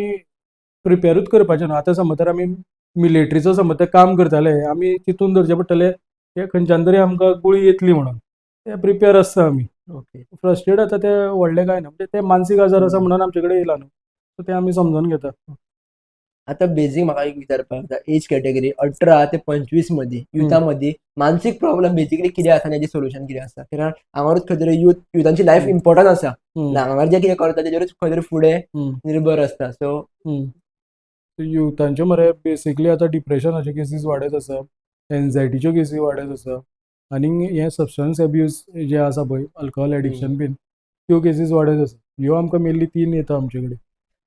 प्रिपेरूच करपाचें न्हू. आतां समज तर आमी मिलिट्रीचो समज तर काम करताले, आमी चिंतून धरचें पडटलें ते खंयच्यान तरी आमकां गुळी येतली म्हणून, ते प्रिपेर आसता आमी. फ्रस्ट्रेट आतां ते व्हडलें कांय ना, म्हणजे ते मानसीक आजार आसा म्हणून आमचे कडेन येयला न्हू, सो ते आमी समजून घेता. आतां बेजीक म्हाका एक विचारपाक जाय, एज कॅटेगरी 18 ते 25 मदीं युथा मदीं मानसीक प्रॉब्लम बेजिकली कितें आसा आनी हेजें सोल्युशन कितें आसा? कारण हांगारूच खंय तरी युथांची लायफ इम्पॉर्टंट आसा, हांगार जें कितें करता तेजेरूच खंय तरी फुडें निर्भर आसता. सो युथांच्यो मरे बेसिकली आतां डिप्रेशनाच्यो केसीस वाडत आसा, एन्जायटीच्यो केसी वाडत आसा, आनी हें सबस्टन्स एब्यूज जें आसा पळय, अल्कोहोल एडिक्शन बीन, त्यो केसीस वाडत आसा. ह्यो आमकां मेनली तीन येता आमचे कडेन.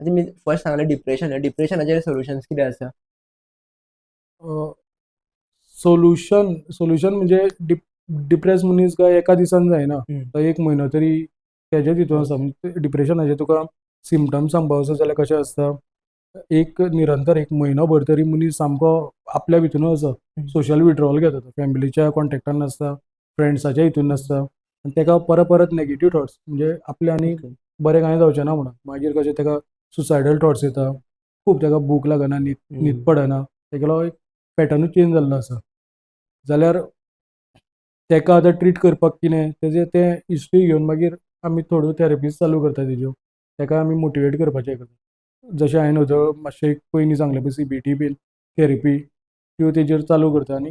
आतां तुमी फर्स्ट सांगलें डिप्रेशन, डिप्रेशनाचेर सोल्युशन्स कितें आसा? सोल्युशन म्हणजे डिप्रेस मनीस काय एका दिसान जायना, तो एक म्हयनो तरी तेजेच हितून आसा. म्हणजे डिप्रेशनाचे तुका सिमटम्स सांगपा वचत जाल्यार कशें आसता, एक निरंतर एक म्हयनो भर तरी मनीस सामको आपल्या भितूनच आसा, सोशल विड्रॉल घेता तो, फॅमिलीच्या कॉन्टेक्टान नासता, फ्रेंड्साच्या हितून नासता आनी ताका परत परत नेगेटीव थॉट्स, म्हणजे आपले आनी बरें कांय जावचें ना म्हणून. मागीर कशें ताका सुसायडल थॉट्स येता खूब, ताका भूक लागना, न्हीद न्हीद पडना, तेगेलो एक पॅटर्नूच चेंज जाल्लो आसा. जाल्यार ताका आतां ट्रीट करपाक कितें तेजें तें हिस्ट्री घेवन मागीर आमी थोड्यो थेरपीज चालू करता तेज्यो, ताका आमी मोटिवेट करपाचें करता. जशें हांवें व्हदळ मातशें एक पयलीं सांगलें पळय, सीबीटी बीन थेरपी त्यो तेजेर चालू करता आनी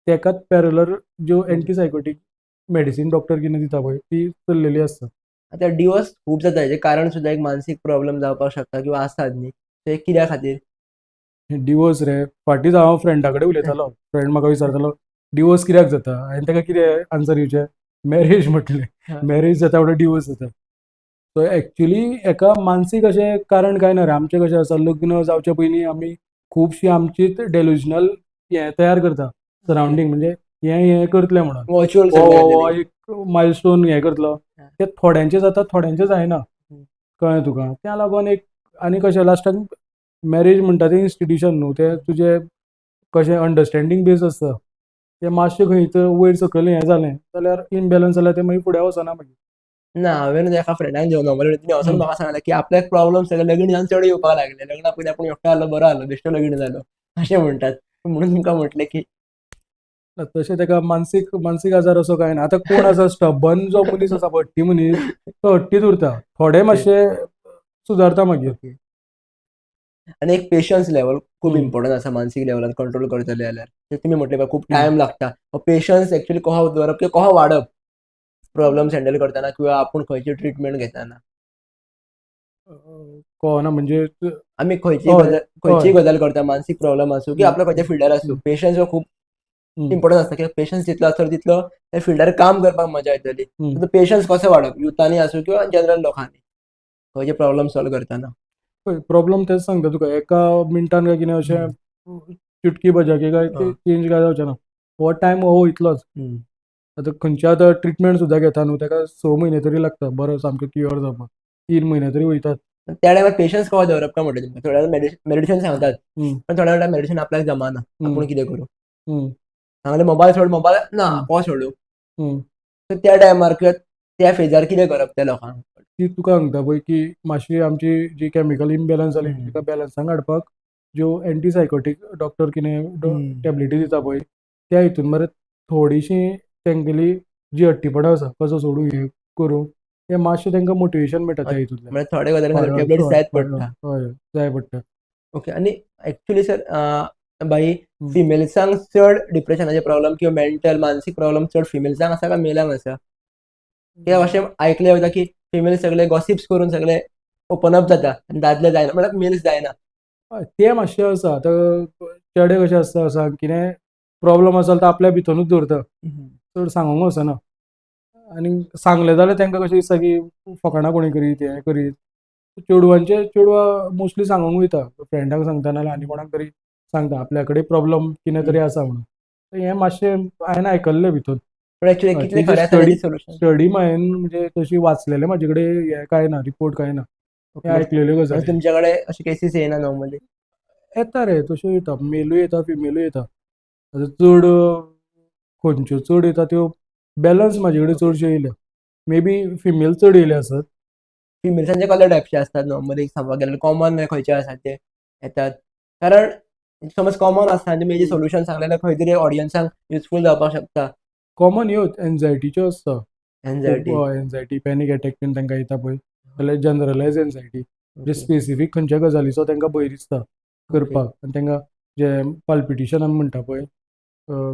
तेकाच पॅरलर ज्यो एंटी सायकोटीक मेडिसीन डॉक्टर कितें दिता पळय ती चल्लेली आसता. आतां डिवोर्स खूब जाता, हेजें कारण सुद्दां एक मानसीक प्रॉब्लम जावपाक शकता किंवा आसतात न्ही, ते कित्या खातीर? डिवोर्स रे, फाटींच हांव फ्रेंडा कडेन उलयतालो, फ्रेंड म्हाका विचारतालो डिवोर्स कित्याक जाता, हांवें ताका कितें आन्सर दिवचें, मॅरेज म्हटलें, मॅरेज जाता म्हणल्यार डिवोर्स जाता. सो एक्चुली हेका मानसीक अशें कारण कांय ना रे. आमचें कशें आसा, लग्न जावचे पयलीं आमी खुबशी आमचीच डेल्युजनल हें तयार करता सरावंडींग, म्हणजे हें हें करतलें म्हणून, वर्च्युअल हो एक मायलस्टोन हें करतलो, ते थोड्यांचें जाता थोड्यांचें जायना, कळ्ळें तुका. त्या लागून एक आनी कशें लास्टाक मॅरेज म्हणटा तें इन्स्टिट्यूशन न्हू, तें तुजें कशें अंडरस्टँडींग बेज आसता, तें मातशें खंय तर वयर सकयल हें जालें जाल्यार इमबॅलन्स जाल्यार तें मागीर फुडें वचना मागीर. ना, हांवें एका फ्रेंडान जेवन नॉर्मली तिणें वचून म्हाका सांगलें की आपल्याक प्रॉब्लम सगळे लगीन जावन चड येवपाक लागले, लग्ना पयलीं आपूण एकटो आहलो बरो आहलो, बेश्टो लगीन जालो अशें म्हणटात, म्हणून तुमकां म्हटलें की ना, तशें ताका मानसीक मानसीक आजार असो कांय ना. आतां कोण आसा स्टबन जो मनीस आसा पळय, हट्टी मनीस, तो हट्टीच उरता, थोडे मातशे सुदारता मागीर. आनी एक पेशन्स लेवल खूब इम्पॉर्टंट आसा मानसीक लेवलान कंट्रोल करतले जाल्यार, ते तुमी म्हटलें पळय खूब टायम लागता, पेशन्स एक्चुअली कसो दवरप किंवा कसो वाडप प्रॉब्लम्स हँडल करतना किंवा आपूण खंयची ट्रिटमेंट घेतना? कळना म्हणजे आमी खंयची गजाल खंयची गजाल करता, मानसीक प्रॉब्लम आसूं की आपल्या खंयच्या फिल्डार आसूं, पेशन्स हो खूब इम्पॉर्टंट आसता, कित्याक पेशन्स जितलो आसतलो तितलो त्या फिल्डार काम करपाक मजा येतली. पेशन्स कसो वाडप युथांनी आसूं किंवा जनरल लोकांनी खंयचे प्रॉब्लम सॉल्व करतना? पळय प्रॉब्लम तेच सांगता तुका, एका मिनटान काय कितें अशें चुटकी बजा के काय चेंज काय जावचें ना, हो टायम हो वयतलोच. आतां खंयच्या आतां ट्रिटमेंट सुद्दां घेता न्हू, ताका 6 म्हयने तरी लागता बरो सामको क्युअर जावपाक, 3 म्हयने तरी वयतात. त्या टायमार पेशन्स कसो दवरप काय म्हणटा तुमकां? थोड्या मेडिटेशन सांगतात, पण थोड्या वेळार मेडिटेशन आपल्याक जमाना, आपूण कितें करूं, सांगलें मोबायल सोड, मोबायल ना कसो सोडूं, सो त्या टायमार किंवा त्या फेजार कितें करप त्या लोकांक? ती तुका सांगता पळय की मातशी आमची जी कॅमिकल इमबॅलन्स जाली ताका बॅलन्सांक हाडपाक ज्यो एंटी सायकोटीक डॉक्टर कितें टॅबलेटी दिता पळय, त्या हितून मरे थोडीशी तेंगेली जी हट्टीपणां आसा कसो सोडूं हें करूं, तें मातशें तांकां मोटिवेशन मेळटा त्या हितूंतल्यान. म्हळ्यार थोडे गजाली टॅबलेट्स जायच पडटा. हय, जाय पडटा. ओके, आनी एक्चुअली सर बाई फिमेल्सांक चड डिप्रेशनाचे प्रॉब्लम किंवा मेंटल मानसीक प्रॉब्लम चड फिमेल्सांक आसा काय मेलांक आसा? कित्याक अशें आयकलें वयता की फिमेल्स सगळे गॉसिप्स करून सगळे ओपन अप जाता आनी दादले जायना, म्हळ्यार मेल्स जायना. हय, तें मातशें आसा. आतां चेडे कशें आसता सांग, कितें प्रॉब्लम आसा जाल्यार आपल्या भितरूच दवरता, चड सांगूंक वचना, आनी सांगलें जाल्यार तांकां कशें दिसता की फकाणां कोणी करीत हें करीत. चेडवांचे चेडवां मोस्टली सांगूंक वयता, फ्रेंडाक सांगता नाल्यार आनी कोणाक तरी सांगता आपल्या कडेन प्रॉब्लम कितें तरी आसा म्हणून. हें मातशें हांवें आयकल्लें भितर. पण एक्चुअली कितलें खरें आसा स्टडी सोल्युशन? स्टडी हांवें म्हणजे तशी वाचलेलें, म्हाजे कडेन हें कांय ना, रिपोर्ट कांय ना, हें आयकलेल्यो गजाली. तुमच्या कडेन अशे केसीस येयना नॉर्मली? येता रे, तश्यो येता, मेलूय येता फिमेलूय येता. आतां चड खंयच्यो चड येता त्यो बॅलन्स म्हाजे कडेन चडश्यो येयल्या, मे बी फिमेल चड येयल्या आसत. फिमेल्सांचे कसले टायपचे आसतात नॉर्मली सांगपाक गेल्यार, कॉमन खंयचे आसात ते येतात? कारण समज कॉमन आसता आनी तुमी सोल्युशन सांगलें जाल्यार खंय तरी ऑडियन्सांक युजफूल जावपाक शकता. कॉमन ह्योच एन्जायटीच्यो आसता. एन्जायटी. हय, एन्जायटी पॅनीक एटॅक बीन तांकां येता पळय, जाल्यार जनरलायज एन्जायटी म्हणजे स्पेसिफीक खंयच्या गजालीचो तांकां भंय दिसता करपाक, आनी तांकां जे पाल्पिटेशन आमी म्हणटा पळय,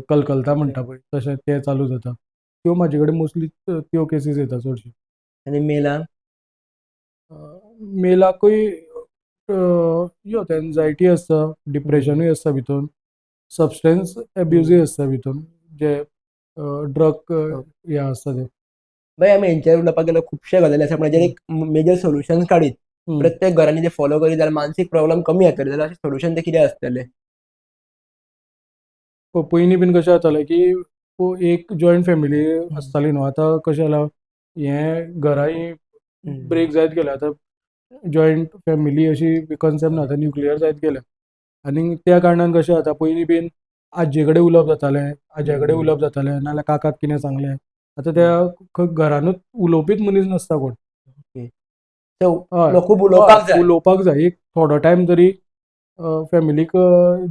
कलकलता म्हणटा पळय, तशें तें चालू जाता. त्यो म्हाजे कडेन मोस्टली त्यो केसीस येता चडश्यो. आनी मेलांक? मेलाकूय ह्योच एन्जायटी आसता, डिप्रेशनूय आसता भितून, सबस्टन्स एब्युजूय आसता भितून, जे ड्रग हे आसता ते. बाई आमी हेंचेर उलोवपाक गेल्यार खुबशे गजाली आसा, पण हेजेर एक मेजर सोल्युशन काडीत प्रत्येक घरांनी ते फॉलो करीत जाल्यार मानसीक प्रॉब्लम कमी जातले, जाल्यार अशें सोल्युशन ते कितें आसतलें? पयलीं बीन कशें जातालें की एक जॉयंट फॅमिली आसताली न्हू, आतां कशें जालां हें घरांय ब्रेक जायत गेल्या. आतां जॉयंट फॅमिली अशी कॉन्सेप्ट ना, आतां न्युक्लियर जायत गेल्या. आनी त्या कारणान कशें जाता, पयलीं बीन आजये कडेन उलोवप जातालें, आज्या कडेन उलोवप जातालें, नाजाल्यार काकाक कितें सांगलें. आतां त्या घरानूच उलोवपीच मनीस नासता कोण. सो हय. लोक खूब उलोवपाक जाय. उलोवपाक जाय, एक थोडो टायम तरी फॅमिलीक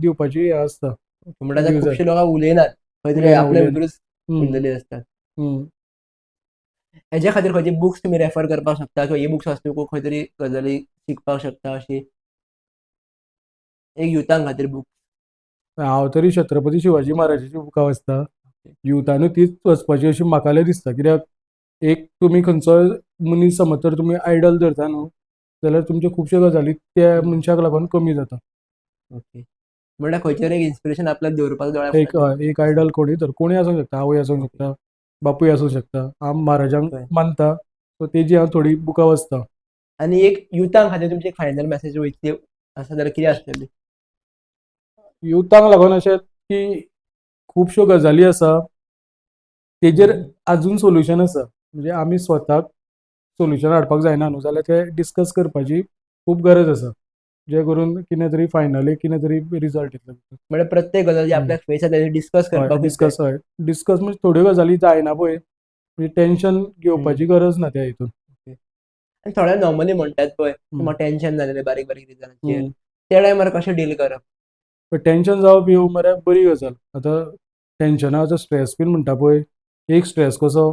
दिवपाची हें आसता. म्हणटा दिवं जाय. खुबशे लोक उलयनात खंय तरी, उलयना, आपल्या उलयना. भितरूच उरलेली आसतात. हेज्या खातीर खंयचे बुक्स तुमी रेफर करपाक शकता किंवा ई बुक्स वाचून खंय तरी गजाली शिकपाक शकता, अशी एक युथां खातीर बूक? हांव तरी छत्रपती शिवाजी महाराजाची बुकां वाचता. युथानूय तीच वचपाची अशी म्हाका दिसता, कित्याक एक तुमी खंयचोय मनीस समज तर तुमी आयडल धरता न्हू, जाल्यार तुमच्यो खुबश्यो गजाली त्या मनशाक लागून कमी जाता. ओके, म्हणल्यार खंयचे तरी एक इन्स्पिरेशन आपल्याक दवरपाक दोळ्या एक, हय, एक आयडल कोणूय तर कोणूय आसूंक शकता, आवय आसूंक शकता, बापूय आसूंक शकता. हांव महाराजांक मानता, सो तेजी हांव थोडीं बुकां वाचता. आनी एक युथां खातीर तुमची एक फायनल मेसेज वयतली आसा जाल्यार कितें आसतली? युथांक लागून अशें की खुबश्यो गजाली आसा तेजेर आजून सोल्युशन आसा, म्हणजे आमी स्वताक सोल्युशन हाडपाक जायना न्हू, जाल्यार ते डिस्कस करपाची खूब गरज आसा, जे करून कितें तरी फायनली कितें तरी रिजल्ट येतलो. म्हळ्यार प्रत्येक गजाल जी आपल्याक फेस जाता डिस्कस करपाक. डिस्कस, हय, डिस्कस म्हणजे थोड्यो गजाली जायना पळय, म्हणजे टेंशन घेवपाची गरज ना त्या हितून. आनी थोडे नॉर्मली म्हणटात पळय, म्हाका टेंशन जालेलें बारीक बारीक रिजनाचेर, त्या टायमार कशें डील करप? टेंशन जावप ही मरे बरी गजाल. आतां टेंशनाचो स्ट्रेस बीन म्हणटा पळय, एक स्ट्रेस कसो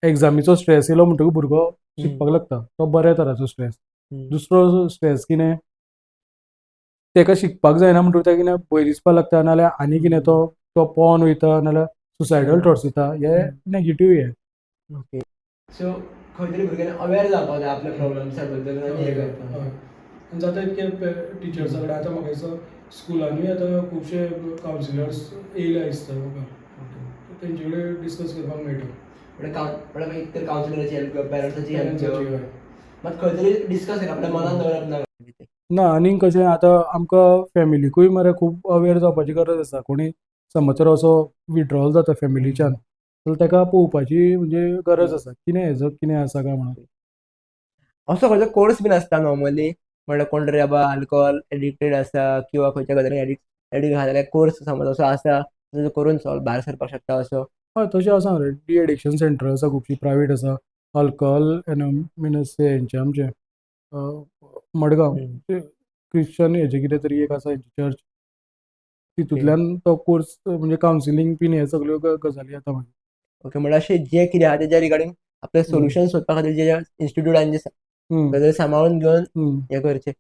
एग्जामीचो स्ट्रेस येयलो म्हणटकूच भुरगो शिकपाक लागता, तो बऱ्या तराचो स्ट्रेस. दुसरो स्ट्रेस कितें, तेका शिकपाक जायना म्हणटकूच तेका कितें भंय दिसपाक लागता, नाजाल्यार आनी कितें तो तो पोवन वयता, नाजाल्यार सुसायडल थॉट्स येता, हे नेगेटीव हे. ओके, सो खंय तरी भुरग्यांनी अवेर जावपाक जाय आपल्या प्रॉब्लम्सा बद्दल आनी हें करपाक. हय, आनी जाता इतके टिचर्सां कडेन, आतां म्हाका दिसता स्कुलांनी आतां खुबशे कावन्सिलर्स येयल्या दिसता म्हाका, तेंचे कडेन डिस्कस करपाक मेळटा. म्हळ्यार एक तर कावन्सिलराची हेल्प घेवप, पॅरंट्साची हेल्प पेरंट्साची, घेवप, हय. मात खंय तरी डिस्कस करप, आपल्या मनान दवरप ना. ना, आनीक कशें आतां आमकां फॅमिलीकूय मरे खूब अवेर जावपाची गरज आसा. कोणी समज तर असो विड्रॉल जाता फॅमिलीच्यान जाल्यार ताका पळोवपाची म्हणजे गरज आसा, कितें हेजो कितें आसा काय म्हणून. असो खंयचो कोर्स बीन आसता नॉर्मली, म्हणल्यार कोण तरी बाबा अल्कोहोल एडिक्टेड आसा किंवा खंयच्या गजालीन एडिक्ट आसा जाल्यार कोर्स समज असो आसा जो करून सॉल्व भायर सरपाक शकता असो? हय, तशें आसा रे, डी एडिक्शन सेंटर आसा खुबशीं, प्रायवेट आसा, अल्कोहोल एनोमिनस हेंचें आमचें मडगांव क्रिश्चन हेजें कितें तरी एक आसा हेंची चर्च, तितूंतल्यान तो कोर्स म्हणजे कावन्सिलींग बीन हे सगल्यो गजाली जाता मागीर. ओके, म्हणल्यार अशें जें कितें आहा तेज्या रिगार्डींग आपलें सोल्युशन सोदपा खातीर जे इन्स्टिट्यूटान जे गजाली सांबाळून घेवन हें करचें.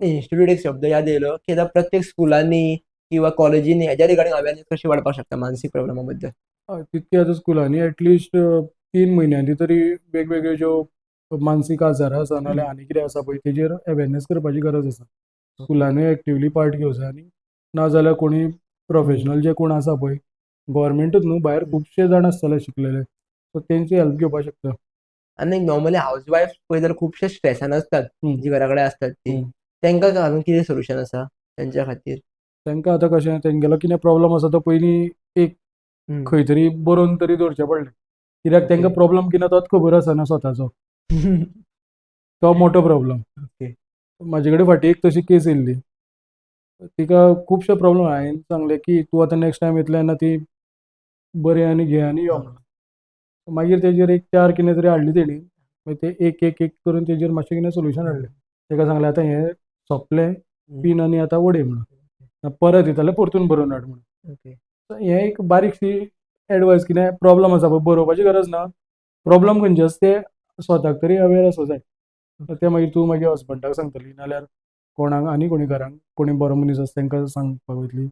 इन्स्टिट्यूट एक शब्द याद येयलो की आतां प्रत्येक स्कुलांनी किंवा कॉलेजींनी हेज्या रिगार्डींग अवेरनेस कशी वाडपाक शकता मानसीक प्रॉब्लमा बद्दल? हय, तितके आतां स्कुलांनी एटलिस्ट 3 म्हयन्यांनी तरी वेगवेगळ्यो ज्यो मानसीक आजारां आसा नाजाल्यार आनी कितें आसा पळय तेजेर अवेरनेस करपाची गरज आसा. स्कुलांनी एक्टिवली पार्ट घेवंक जाय, आनी नाजाल्यार कोणूय प्रोफेशनल जे कोण आसा पळय, गोवोरमेंटूच न्हू, भायर खुबशे जाण आसतले शिकलेले, सो तेंची हेल्प घेवपाक शकता. आनी नॉर्मली हावज वायफ पळय जाल्यार खुबशे स्ट्रेसान आसतात, जी घरा कडेन आसतात ती, तांकां घालून कितें सोल्युशन आसा तेंच्या खातीर? तांकां आतां कशें, तेंगेलो कितें प्रॉब्लम आसा तो पयलीं एक खंय तरी बरोवन तरी दवरचें पडलें, कित्याक तांकां प्रॉब्लम कितें तोच खबर आसना स्वताचो, तो मोठो प्रॉब्लम. म्हाजे कडेन फाटीं एक तशी केस येयल्ली, तिका खुबशे प्रॉब्लम. हांवें सांगलें की तूं आतां नेक्स्ट टायम येतलें तेन्ना ती बरी आनी घे आनी यो म्हणून. मागीर तेजेर एक 4 कितें तरी हाडली तेणी, मागीर ते एक एक एक करून तेजेर मातशें कितें सोल्युशन हाडलें. ताका सांगलें आतां हें सोंपलें, पीन आनी आतां वडय म्हणून, परत येता जाल्यार परतून बरोवन हाड म्हणून. हें एक बारीकशी एडवायस, कितें प्रॉब्लम आसा पळय बरोवपाची गरज ना, प्रॉब्लम खंयचे आसा ते स्वताक तरी अवेर आसूं जाय. तें मागीर तूं मागीर हजबंडाक सांगतली, नाल्यार कोणाक आनी कोणी घरान कोणी बरो मनीस आसा तांकां सांगपाक वयतली.